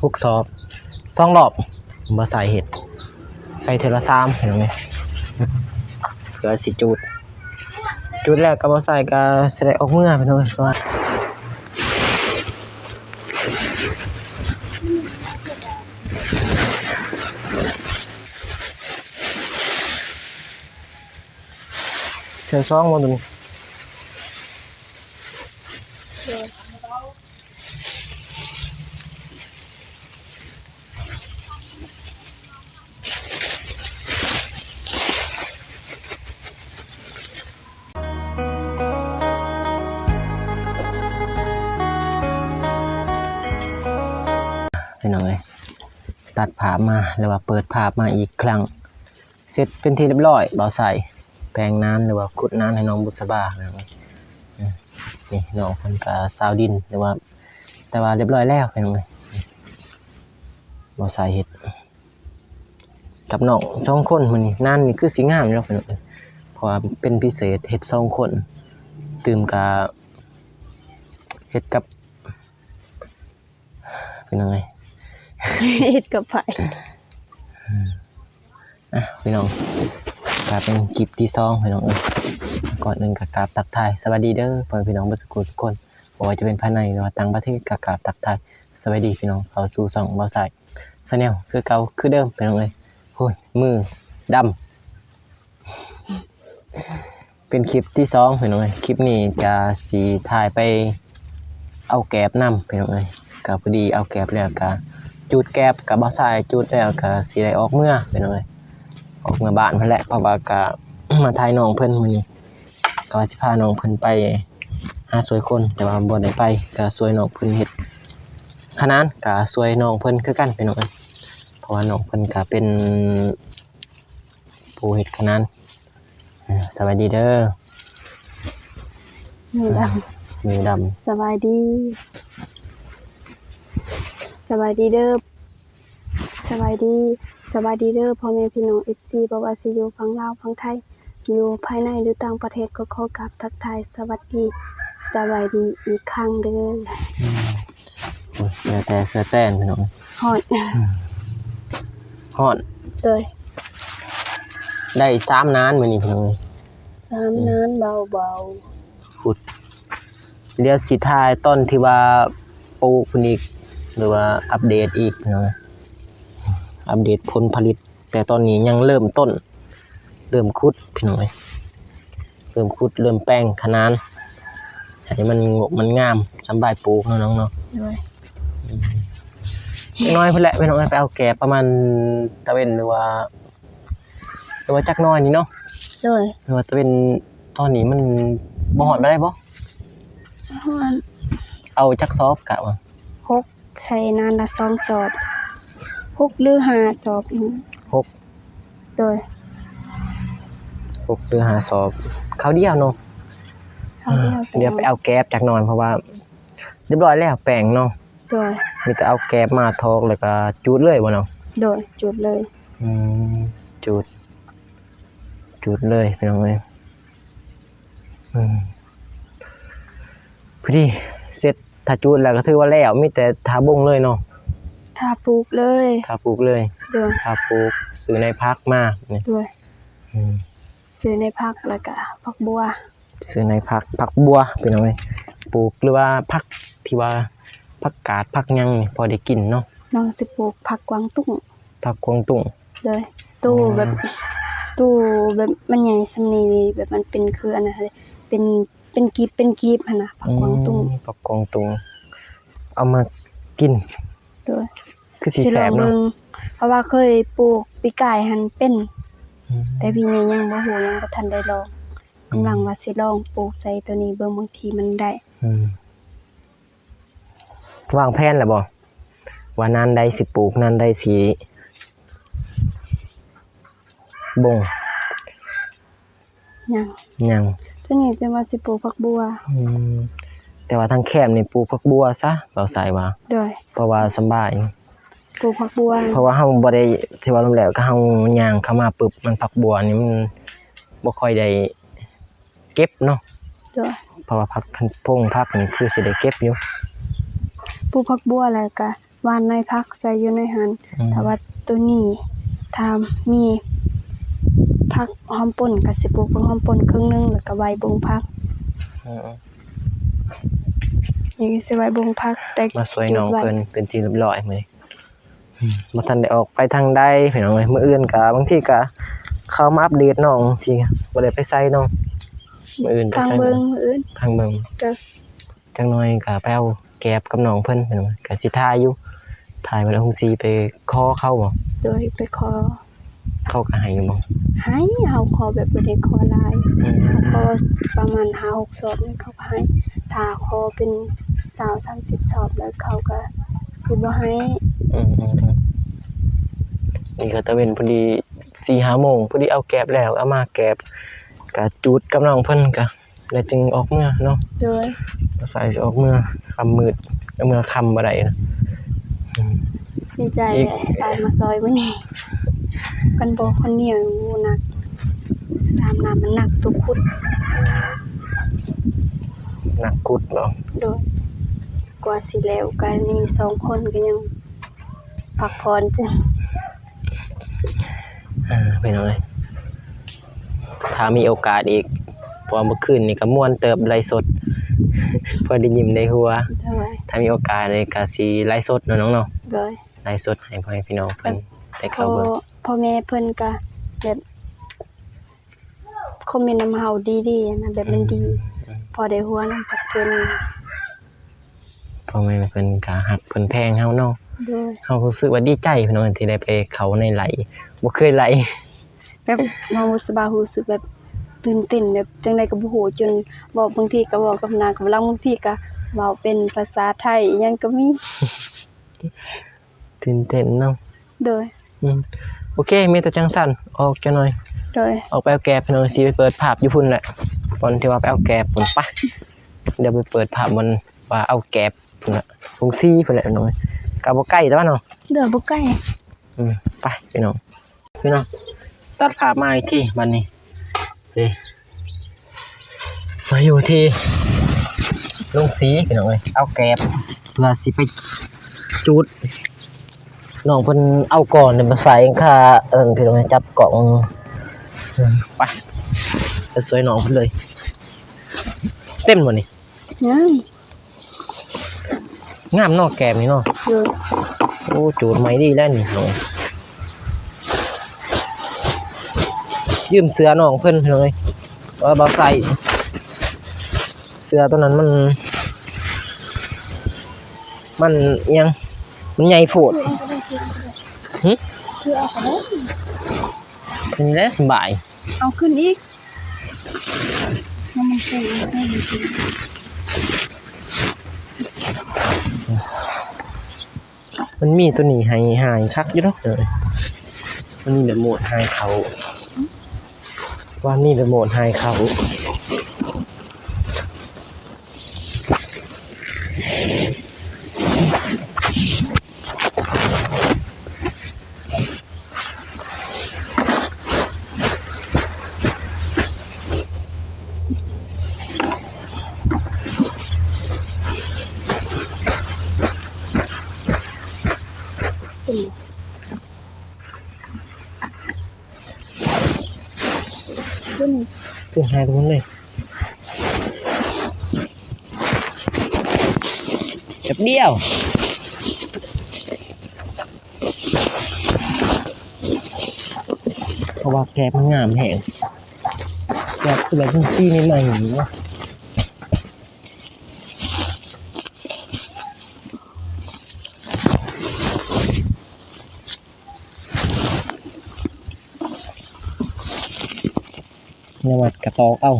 ຫົກສອບ ສອງລອບ ບໍ່ໃສ່ເຮັດ ໃສ່ເທື່ອລະສາມ ເຫັນໄໝ? ເພື່ອຊິຈູດ ຈູດແລ້ວກໍບໍ່ໃສ່ ກໍຊິໄດ້ອອກເມືອ ພີ່ນ້ອງເອີຍ ເພາະວ່າ ເທື່ອສອງບໍ່ຕົວນີ້? ພີ່ນ້ອງເອີຍ ຕັດພາບມາ ຫຼືວ່າເປີດພາບມາອີກຄັ້ງ ເສັດເປັນທີ່ຮຽບຮ້ອຍ ບ່າວຊາຍແປງນານ ຫຼືວ່າຂຸດນານໃຫ້ນ້ອງບຸດສະບາ ພີ່ນ້ອງເອີຍ. ນີ້ນ້ອງເພິ່ນກະຊາວດິນ ຫຼືວ່າ ແຕ່ວ່າຮຽບຮ້ອຍແລ້ວ ພີ່ນ້ອງເອີຍ. ບ່າວຊາຍເຮັດກັບນ້ອງສອງຄົນມື້ນີ້ ນານນີ້ຄືຊິງາມຢູ່ດອກ ພີ່ນ້ອງເອີຍ ເພາະວ່າເປັນພິເສດ ເຮັດສອງຄົນ ຕື່ມກະເຮັດກັບ ພີ່ນ້ອງເອີຍ ເຮັດກັບໃຜ? ອ່ະ ພີ່ນ້ອງ ກະເປັນຄລິບທີສອງ ພີ່ນ້ອງເອີຍ. ກ່ອນອື່ນກະກາບທັກທາຍສະບາຍດີເດີ ພໍ່ແມ່ພີ່ນ້ອງເບິດສຸຂູສຸຄົນ ບໍ່ວ່າຈະເປັນພາຍໃນ ຫຼືວ່າຕ່າງປະເທດ ກະກາບທັກທາຍສະບາຍດີ ພີ່ນ້ອງ ເຂົ້າສູ່ຊ່ອງບ່າວຊາຍ Channel ຄືເກົ່າຄືເດີມ ພີ່ນ້ອງເອີຍ. ໂອ້ຍ ມືດຳ. ເປັນຄລິບທີສອງ ພີ່ນ້ອງເອີຍ. ຄລິບນີ້ກະຊິຖ່າຍໄປເອົາແກບນຳ ພີ່ນ້ອງເອີຍ. ກະພໍດີເອົາແກບແລ້ວກະຈູດແກບ ກະບ່າວຊາຍຈູດແລ້ວກະຊິໄດ້ອອກເມືອ ພີ່ນ້ອງເອີຍ ອອກເມືອບ້ານພຸ້ນແຫຼະ ເພາະວ່າກະມາຖ່າຍນ້ອງເພິ່ນມື້ນີ້ ກະວ່າຊິພານ້ອງເພິ່ນໄປຫາຊ່ວຍຄົນ ແຕ່ວ່າບໍ່ໄດ້ໄປ ກະຊ່ວຍນ້ອງເພິ່ນເຮັດຂະໜານ ກະຊ່ວຍນ້ອງເພິ່ນຄືກັນ ພີ່ນ້ອງເອີຍ ເພາະວ່ານ້ອງເພິ່ນກະເປັນ ຜູ້ເຮັດຂະໜານ. ເອີ ສະບາຍດີເດີ ມືດຳ ມືດຳ. ສະບາຍດີ ສະບາຍດີເດີ ສະບາຍດີ ສະບາຍດີເດີ ພໍ່ແມ່ພີ່ນ້ອງ ເອັຟຊີ ບໍ່ວ່າຊິຢູ່ຝັ່ງລາວ ຝັ່ງໄທ ຢູ່ພາຍໃນ ຫຼື ຕ່າງປະເທດ ກໍຂໍກາບທັກທາຍສະຫວັດດີ ສະບາຍດີອີກຄັ້ງເດີ. ອືມ ໂອ້ຍ ເຫື່ອແຕກເຫື່ອແຕນ ພີ່ນ້ອງ. ຮ້ອນ ອືມ ຮ້ອນ. ໂດຍ ໄດ້ສາມນານມື້ນີ້ ພີ່ນ້ອງເອີຍ ສາມນານເບົາໆ ຂຸດ. ດຽວຊິຖ່າຍຕອນທີ່ວ່າປູກພຸ້ນອີກ ຫຼືວ່າອັບເດດອີກ ພີ່ນ້ອງເອີຍ ອັບເດດຜົນຜະລິດ. ແຕ່ຕອນນີ້ຍັງເລີ່ມຕົ້ນ ເລີ່ມຂຸດ ພີ່ນ້ອງເອີຍ ເລີ່ມຂຸດ ເລີ່ມແປງຂະໜານ ໃຫ້ມັນງົບມັນງາມ ສຳບາຍປູກເນາະ ນ້ອງເນາະ. ໂດຍ ອືມ ຈັກໜ້ອຍພຸ້ນແຫຼະ ພີ່ນ້ອງເອີຍ ໄປເອົາແກບປະມານຕາເວັນ ຫຼືວ່າ ຫຼືວ່າຈັກໜ້ອຍນີ້ເນາະ. ໂດຍ ຫຼືວ່າຕາເວັນ ຕອນນີ້ມັນບໍ່ຮ້ອນປານໃດບໍ່? ຮ້ອນ. ເອົາຈັກສອບກະວ່າ? ຫົກ ໃສ່ນານລະສອງສອບ ຫົກ ຫຼື ຫ້າສອບ. ອືມ ຫົກ ໂດຍ ຫົກ ຫຼື ຫ້າສອບ ຄາວດຽວເນາະ ຄາວດຽວ. ດຽວໄປເອົາແກບຈັກໜ້ອຍ ເພາະວ່າຮຽບຮ້ອຍແລ້ວແປງເນາະ. ໂດຍ ມີແຕ່ເອົາແກບມາຖອກ ແລ້ວກະຈູດເລີຍບໍ່ນ້ອງ? ໂດຍ ຈູດເລີຍ. ອືມ ຈູດ ຈູດເລີຍ ພີ່ນ້ອງເອີຍ. ອືມ ພໍດີເສັດ ຖ້າຈູດແລ້ວກໍຖືວ່າແລ້ວ ມີແຕ່ຖ້າບົງເລີຍເນາະ. ຖ້າປູກເລີຍ ຖ້າປູກເລີຍ. ໂດຍ ຖ້າປູກ ຊື້ໃນຜັກມານີ້. ໂດຍ ອືມ ຊື້ໃນຜັກ ແລ້ວກະຜັກບົວ ຊື້ໃນຜັກ ຜັກບົວ ພີ່ນ້ອງເອີຍ ປູກ ຫຼືວ່າຜັກທີ່ວ່າ ຜັກກາດ ຜັກຫຍັງນີ້ ພໍໄດ້ກິນເນາະ. ນ້ອງຊິປູກຜັກກວາງຕຸ້ງ ຜັກກວາງຕຸ້ງ. ໂດຍ ໂຕ ອືມ ແບບ ໂຕແບບມັນໃຫຍ່ສ່ຳນີ້ ແບບມັນເປັນຄືອັນນັ້ນເລີຍ ເປັນ ເປັນກີບ ເປັນກີບຫັ້ນນະ ຜັກກວາງຕຸ້ງ. ອືມ ຜັກກວາງຕຸ້ງ ເອົາມາກິນ. ໂດຍ ຄືຊິແຊບເນາະ ຊິລອງເບິ່ງ ເພາະວ່າເຄີຍປູກປີກາຍຫັ້ນເປັນ. ອືມ ແຕ່ປີນີ້ຍັງບໍ່ຮູ້ ຍັງບໍ່ທັນໄດ້ລອງ ອືມ ກຳລັງວ່າຊິລອງປູກໃສ່ໂຕນີ້ເບິ່ງ ບາງທີມັນໄດ້. ອືມ ວາງແຜນແລ້ວບໍ່ ວ່ານານໃດຊິປູກ ນານໃດຊິບົງ? ຍັງ ຍັງ ໂຕນີ້ເພິ່ນວ່າຊິປູກຜັກບົວ. ອືມ ແຕ່ວ່າທາງແຄມນີ້ປູກຜັກບົວຊະ ເວົ້າສາຍວ່າ. ໂດຍ ເພາະວ່າສຳບາຍ ປູກຜັກບົວ ເພາະວ່າເຮົາບໍ່ໄດ້ ຊິເວົ້ານຳແລ້ວ ກໍເຮົາຍ່າງເຂົ້າມາປຶບ ມັນຜັກບົວນີ້ມັນບໍ່ຄ່ອຍໄດ້ເກັບເນາະ. ໂດຍ ເພາະວ່າຜັກ ພົງຜັກນີ້ຄືຊິໄດ້ເກັບຢູ່. ປູກຜັກບົວແລ້ວກະ ຫວ່ານໃນຜັກໃສ່ຢູ່ໃນຫັ້ນ. ອືມ ຖ້າວ່າໂຕນີ້ ຖ້າມີຜັກຫອມປົ່ນກໍຊິປູກຜັກຫອມປົ່ນເຄິ່ງໜຶ່ງ ແລ້ວກໍໄວ້ບົງຜັກ. ອືມ ນີ້ກໍຊິໄວ້ບົງຜັກ ແຕ່ມາຊ່ວຍນ້ອງເພິ່ນເປັນທີ່ຮຽບຮ້ອຍມື້ນີ້. ອືມ ບໍ່ທັນໄດ້ອອກໄປທາງໃດພີ່ນ້ອງເອີຍ. ມື້ອື່ນກະ ບາງທີກະເຂົ້າມາອັບເດດນ້ອງ ທີ່ບໍ່ໄດ້ໄປໃສເນາະ. ມື້ອື່ນໄປໃສ? ທາງເບິ່ງ ມື້ອື່ນ ທາງເບິ່ງ. ເຈົ້າ ຈັກໜ່ອຍກະໄປເອົາແກບກັບນ້ອງເພິ່ນ ພີ່ນ້ອງເອີຍ. ກະຊິຖ່າຍຢູ່ ຖ່າຍວ່າລົງສີໄປຂໍເຂົາບໍ່? ໂດຍ ໄປຂໍ. ເຂົາກໍໃຫ້ຢູ່ບໍ່? ໃຫ້. ເຮົາຂໍແບບບໍ່ໄດ້ຂໍຫຼາຍ. ອືມ ເຮົາຂໍປະມານຫ້າຫົກສອບ ເຂົາກໍໃຫ້. ຖ້າຂໍເປັນຊາວສາມສິບສອບ ແລ້ວເຂົາກໍຊິບໍ່ໃຫ້. ອືມໆໆ ນີ້ກໍຕາເວັນພໍດີສີ່ຫ້າໂມງ ພໍດີເອົາແກບແລ້ວ ເອົາມາແກບ ກະຈູດກັບນ້ອງເພິ່ນ ກະ ແລ້ວຈຶ່ງອອກເມືອເນາະ. ໂດຍ ສາຍຊິອອກເມືອຄ່ຳມືດ ເມືອຄ່ຳບໍ່ໄດ້ນະ. ອືມ ດີໃຈແຫຼະ ຕາມມາຊ່ອຍມື້ນີ້. ຄັນບໍ່ຄົນດຽວ ໂອ້ ໜັກ ຕາມນ້ຳມັນໜັກ ຕົວຂຸດ ໜັກຂຸດເນາະ. ໂດຍ ກວ່າຊິແລ້ວ ກໍມີສອງຄົນ ກໍຍັງພັກຜ່ອນ. ເອີ ພີ່ນ້ອງເອີຍ ຖ້າມີໂອກາດອີກ ເພາະວ່າເມື່ອຄືນນີ້ກໍມ່ວນເຕີບ ໄລສົດ ພໍໄດ້ຍິ້ມໄດ້ຫົວ. ໂດຍ ຖ້າມີໂອກາດນີ້ກໍຊິໄລສົດເນາະນ້ອງເນາະ. ໂດຍ ໄລສົດໃຫ້ພໍ່ແມ່ພີ່ນ້ອງເພິ່ນໄດ້ເຂົ້າເບິ່ງ. ພໍ່ແມ່ເພິ່ນກໍແບບຄອມເມັນນຳເຮົາດີໆນະ ແບບມັນດີ ອືມ ພໍໄດ້ຫົວນຳພວກເພິ່ນ. ພໍ່ແມ່ເພິ່ນກໍຮັກເພິ່ນແພງເຮົາເນາະ. ໂດຍ ເຮົາຮູ້ສຶກວ່າດີໃຈພີ່ນ້ອງ ທີ່ໄດ້ໄປເຂົ້າໃນໄລ ບໍ່ເຄີຍໄລ ແບບເຮົາສະບາຍ ຮູ້ສຶກແບບຕື່ນເຕັ້ນ ແບບຈັ່ງໃດກໍບໍ່ຮູ້ ຈົນເວົ້າ ບາງທີກໍເວົ້າກັບນາງກັບຫຼັງ ບາງທີກໍເວົ້າເປັນພາສາໄທ ອີ່ຫຍັງກໍມີ. ຕື່ນເຕັ້ນເນາະ. ໂດຍ ອືມ ໂອເຄ ມີແຕ່ຈັ່ງຊັ້ນ ອອກຈັກໜ່ອຍ. ໂດຍ ອອກໄປເອົາແກບ ພີ່ນ້ອງ ຊິໄປເປີດພາບຢູ່ພຸ້ນແຫຼະ ບ່ອນທີ່ວ່າໄປເອົາແກບພຸ້ນ. ໄປ ດຽວໄປເປີດພາບບ່ອນວ່າເອົາແກບພຸ້ນແຫຼະ ໂຮງສີພຸ້ນແຫຼະ ພີ່ນ້ອງ ກໍບໍ່ໄກແຕ່ວ່າເນາະ. ໂດຍ ບໍ່ໄກ. ອືມ ໄປພີ່ນ້ອງ ພີ່ນ້ອງ ຕັດພາບມາອີກທີບັດນີ້. ເດ້ ມາຢູ່ທີ່ໂຮງສີພີ່ນ້ອງເອີຍ ເອົາແກບເພື່ອຊິໄປຈູດ. ນ້ອງເພິ່ນເອົາກ່ອນ ມາໃສ່ຄ່າ ເອີ້ນ ພີ່ນ້ອງເອີຍ ຈັບກ້ອງ. ເອີ ໄປ ໄປຊ່ວຍນ້ອງເພິ່ນເລີຍ. ເຕັມບໍ່ນີ້? ຍັງ. ງາມເນາະ ແກບນີ້ເນາະ. ໂດຍ ໂອ້ ຈູດໃໝ່ດີແລ້ວນີ້ ຢືມເສື້ອນ້ອງເພິ່ນ ພີ່ນ້ອງເອີຍ ວ່າບໍ່ໃສ່ ເສື້ອໂຕນັ້ນມັນ ມັນອີ່ຫຍັງ ມັນໃຫຍ່ໂພດ. ຫຶ? ເສື້ອເອົາໄປເລີຍ ນີ້ແຫຼະສະບາຍ. ເອົາຂຶ້ນອີກ ໃຫ້ມັນເຕັມ ໃຫ້ມັນເຕັມ. ມັນມີໂຕນີ້ໃຫ້ຫາຍຄັກຢູ່ດອກ. ເອີ ມັນມີແບບໂໝດຫາຍເຂົ້າ ວ່າມີແບບໂໝດຫາຍເຂົ້າ. ຂຶ້ນ ຂຶ້ນຫາຍໄປໝົດເລີຍ ແປັບດຽວ ເພາະວ່າແກບມັນງາມແຮງ ແກບຄືແບບປີໃໝ່ໆນີ້ເນາະ. ແນວວັດກະຕອກເອົາ.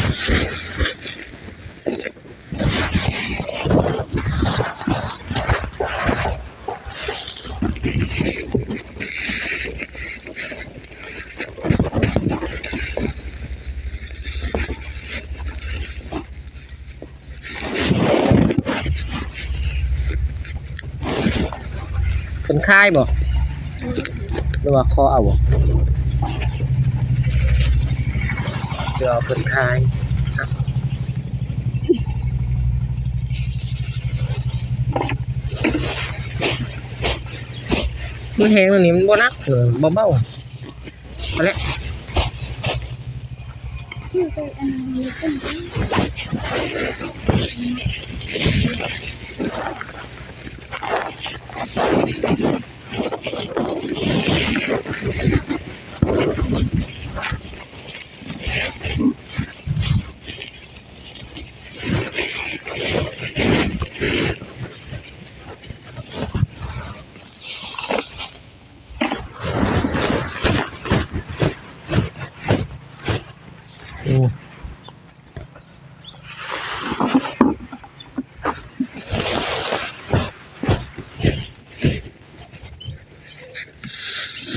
ເ ເພິ່ນຂາຍບໍ່ ຫຼືວ່າຂໍເອົາບໍ່? ເພື່ອເອົາເພິ່ນຂາຍ. ມັນແຮງແລ້ວນີ້ ມັນບໍ່ໜັກ ເອີ ບໍ່ເບົາ ພໍແລ້ວ.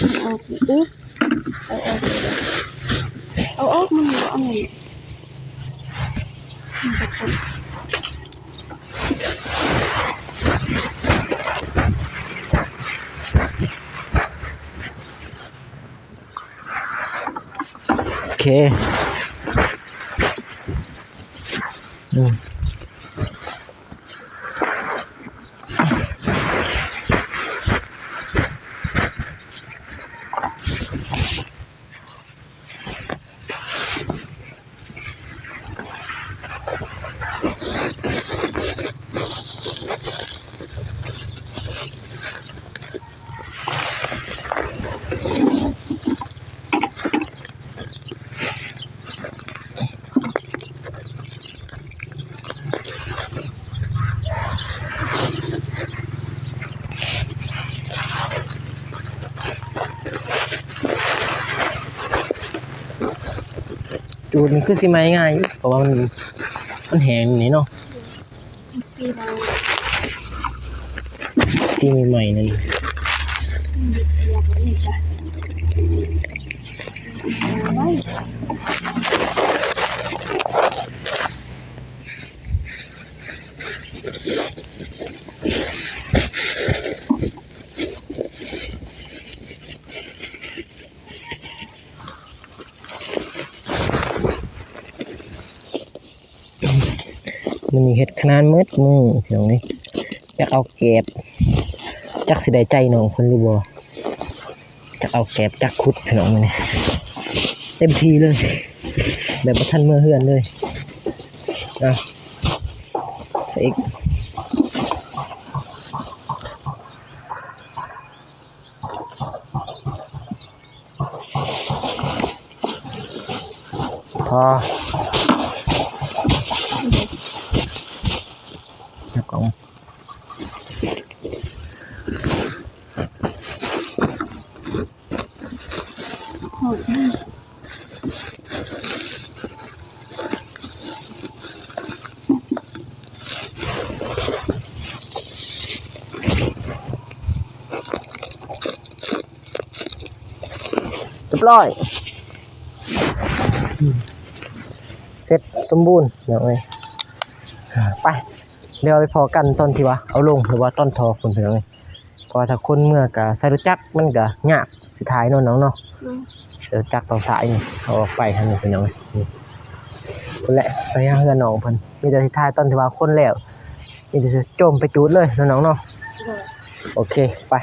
ເອົາອອກ ເອົາອອກ ເອົາອອກ ມັນບໍ່ເອົາ ມັນບໍ່ເອົາ. ໂອເຄ ອືມ. ຈູດນີ້ຄືຊິໄໝ້ງ່າຍຢູ່ ເພາະວ່າມັນ ມັນແຫ້ງນີ້ເນາະ. ສີໃໝ່ໆ ນັ້ນ ມື້ນີ້ເຮັດຂະໜານໝົດມື້ ພີ່ນ້ອງເອີຍ. ຈັກເອົາແກບ ຈັກຊິໄດ້ໃຈນ້ອງເພິ່ນຫຼືບໍ່? ຈັກເອົາແກບ ຈັກຂຸດ ພີ່ນ້ອງ ມື້ນີ້ເຕັມທີ່ເລີຍ ແບບບໍ່ທັນເມືອເຮືອນເລີຍ. ເອົາ ໃສ່ອີກ. ພໍ ຈັບກ່ອນ. ຮຽບຮ້ອຍ ເສັດສົມບູນ ພີ່ນ້ອງເອີຍ. ໄປ ດຽວໄປພໍ້ກັນຕອນທີ່ວ່າເອົາລົງ ຫຼືວ່າຕອນຖອກພຸ້ນ ພີ່ນ້ອງເອີຍ. ເພາະວ່າຖ້າຄົນເມືອກະໃສ່ລົດຈັກ ມັນກະຍາກ ຊິຖ່າຍເນາະ ນ້ອງເນາະ. ອືມ ລົດຈັກຕ້ອງສາຍນີ້ ເອົາອອກໄປຫັ້ນ ພີ່ນ້ອງເອີຍ. ພຸ້ນແຫຼະ ໄປຫາເຮືອນນ້ອງເພິ່ນ ມີແຕ່ຊິຖ່າຍຕອນທີ່ວ່າຄົນແລ້ວ ມີແຕ່ຊິໂຈມໄປຈູດເລີຍເນາະ ນ້ອງເນາະ. ໂດຍ ໂອເຄ ໄປ.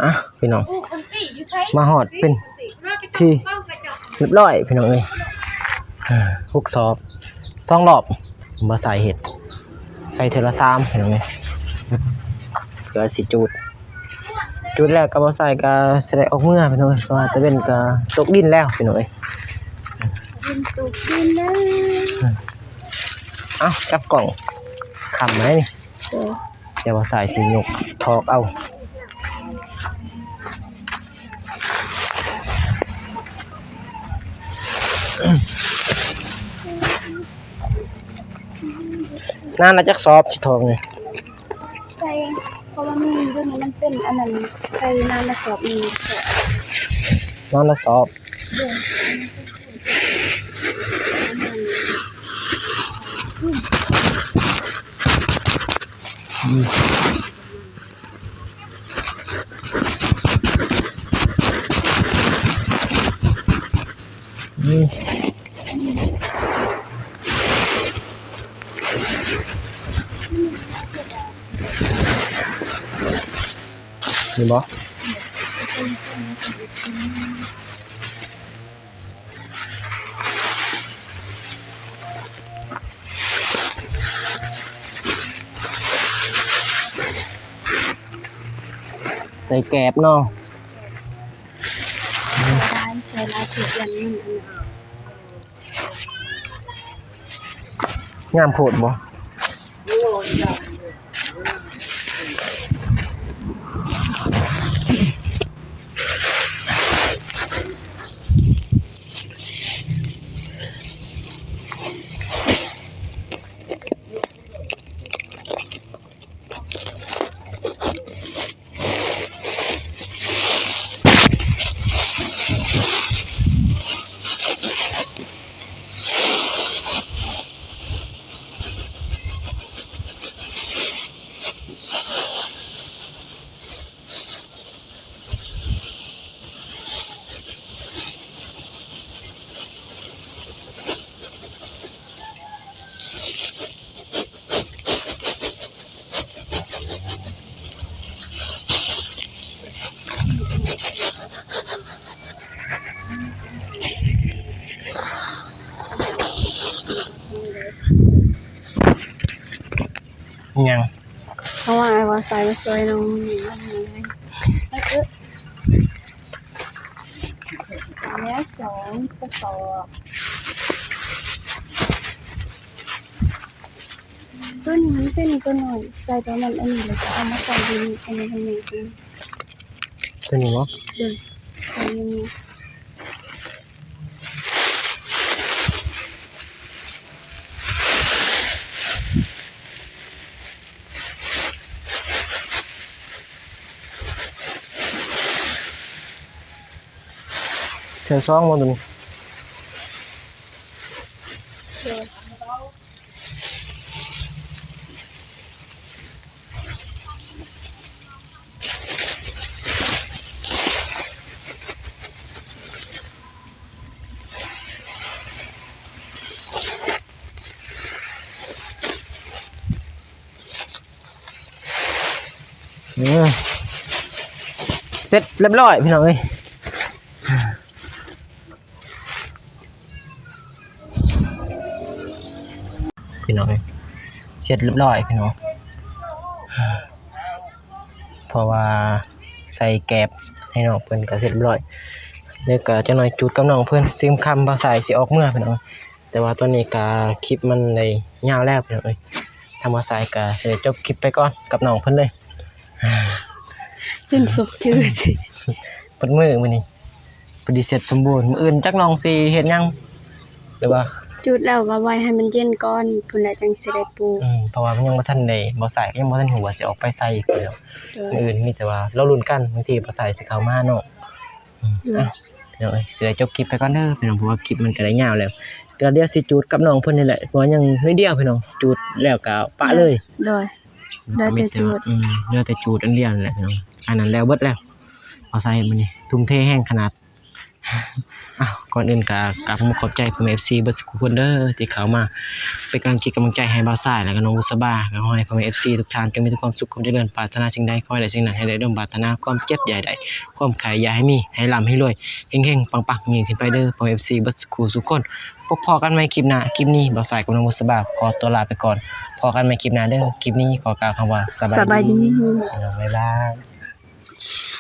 ອ່ະ ພີ່ນ້ອງ ມາຮອດເປັນທີ່ຮຽບຮ້ອຍ ພີ່ນ້ອງເອີຍ. ຫົກສອບ ສອງລອບ ບໍ່ໃສ່ເຮັດ ໃສ່ເທື່ອລະສາມ ພີ່ນ້ອງເອີຍ. ກໍຊິຈູດ ຈູດແລ້ວກໍບໍ່ໃສ່ ກໍຊິໄດ້ອອກເມືອ ພີ່ນ້ອງເອີຍ ເພາະວ່າຕາເວັນກໍຕົກດິນແລ້ວ ພີ່ນ້ອງເອີຍ. ຕາເວັນຕົກດິນແລ້ວ. ເອົ້າ ກັບກ້ອງ ຄ່ຳແລ້ວນີ້. ໂດຍ ດຽວວ່າສາຍຊິຍົກຖອກເອົາ. ນານລະຈັກສອບຊິຖອກນີ້? ໃສ່ ເພາະວ່າມີຢູ່ນີ້ມັນເປັນອັນນັ້ນ ໃສ່ນານລະສອບໜຶ່ງ ນານລະສອບ. ໂດຍ ອືມ. ນີ້ບໍ່? ໃສ່ແກບເນາະ ໃສ່ຫຼາຍ ໃສ່ຫຼາຍ ຢ້ານມັນອັນນັ້ນ ງາມໂພດບໍ່? ຫຍັງ? ເພາະວ່າອ້າຍວ່າສາຍມາຊ່ວຍນ້ອງ ແລ້ວສອງກະສອບ ຕົວນີ້ມັນເປັນຕົວນ້ອຍ ໃສ່ຕົວນັ້ນ ອັນນີ້ແລ້ວກໍເອົາມາໃສ່ຢູ່ນີ້ ອັນນີ້ມັນໃຫຍ່ກວ່າ ຕົວນີ້ເນາະ ໂດຍ ໃສ່ຢູ່ນີ້. ເທື່ອສອງບໍ່ຕົວນີ້? ໂດຍ. ເອີ ເສັດລຽບຮ້ອຍພີ່ນ້ອງເອີຍ. ພີ່ນ້ອງເອີຍ ເສັດລຽບຮ້ອຍພີ່ນ້ອງ ເພາະວ່າໃສ່ແກບໃຫ້ນ້ອງເພິ່ນກໍເສັດລຽບຮ້ອຍ ແລ້ວກໍຈັກໜ້ອຍຈູດກັບນ້ອງເພິ່ນ ຊຶມຄ່ຳ ບ່າວສາຍຊິອອກເມືອພີ່ນ້ອງ. ແຕ່ວ່າຕອນນີ້ກໍຄລິບມັນໄດ້ຍາວແລ້ວພີ່ນ້ອງເອີຍ ທາງບ່າວສາຍກໍຊິໄດ້ຈົບຄລິບໄປກ່ອນກັບນ້ອງເພິ່ນເລີຍ ຈົນສົບຊື່ ເບິດມື້ມື້ນີ້ ພໍດີເສັດສົມບູນ. ມື້ອື່ນຈັກນ້ອງຊິເຮັດຫຍັງ ຫຼືວ່າ ຈູດແລ້ວກໍໄວ້ໃຫ້ມັນເຢັນກ່ອນ ພຸ້ນແຫຼະຈັ່ງຊິໄດ້ປູກ. ອືມ ເພາະວ່າມັນຍັງບໍ່ທັນໄດ້ ບ່າວສາຍກໍຍັງບໍ່ທັນຮູ້ວ່າຊິອອກໄປໃສພຸ້ນແຫຼະ. ໂດຍ. ມື້ອື່ນມີແຕ່ວ່າລໍລຸ້ນກັນ ບາງທີບ່າວສາຍຊິເຂົ້າມາເນາະ. ອືມ ໂດຍ. ອ່ະ ພີ່ນ້ອງເອີຍ ຊິໄດ້ຈົບຄລິບໄປກ່ອນເດີພີ່ນ້ອງ ເພາະວ່າຄລິບມັນກໍໄດ້ຍາວແລ້ວ. ກໍດຽວຊິຈູດກັບນ້ອງເພິ່ນນີ້ແຫຼະ ເພາະວ່າຍັງໜ້ອຍດຽວພີ່ນ້ອງ ຈູດແລ້ວກໍປະເລີຍ. ໂດຍ. ເຫຼືອແຕ່ຈູດ ອືມ ເຫຼືອແຕ່ຈູດອັນດຽວນັ້ນແຫຼະພີ່ນ້ອງ ອັນນັ້ນແລ້ວເບິດແລ້ວ. ບ່າວສາຍເຮັດມື້ນີ້ ທຸ່ມເທແຮງຂະໜາດ. ອ້າວ ກ່ອນອື່ນກໍກາບຂອບໃຈພໍ່ແມ່ເອັຟຊີເບິດສູ່ຄົນເດີ ທີ່ເຂົ້າມາເປັນກຳລັງຈິດກຳລັງໃຈໃຫ້ບ່າວສາຍ ແລ້ວກໍນ້ອງບຸດສະບາ. ກໍຂໍໃຫ້ພໍ່ແມ່ເອັຟຊີທຸກທ່ານ ຈົ່ງມີແຕ່ຄວາມສຸກຄວາມຈະເລີນ ປາດຖະໜາສິ່ງໃດ ຂໍໃຫ້ໄດ້ສິ່ງນັ້ນ ໃຫ້ໄດ້ສົມປາດຖະໜາ ຄວາມເຈັບຢ່າໃຫ້ໄດ້ ຄວາມໄຂ້ຢ່າໃຫ້ມີ ໃຫ້ລ່ຳໃຫ້ລວຍ ເຮັງໆ ປັງໆ ຍິ່ງຂຶ້ນໄປເດີ ພໍ່ແມ່ເອັຟຊີເບິດສູ່ຄົນ. ພົບພໍ້ກັນໃໝ່ຄລິບໜ້າ. ຄລິບນີ້ບ່າວສາຍກັບນ້ອງບຸດສະບາຂໍຕົວລາໄປກ່ອນ. ພໍ້ກັນໃໝ່ຄລິບໜ້າເດີ. ຄລິບນີ້ຂໍກ່າວຄຳວ່າສະບາຍດີ. ສະບາຍດີ. ບາຍບາຍ.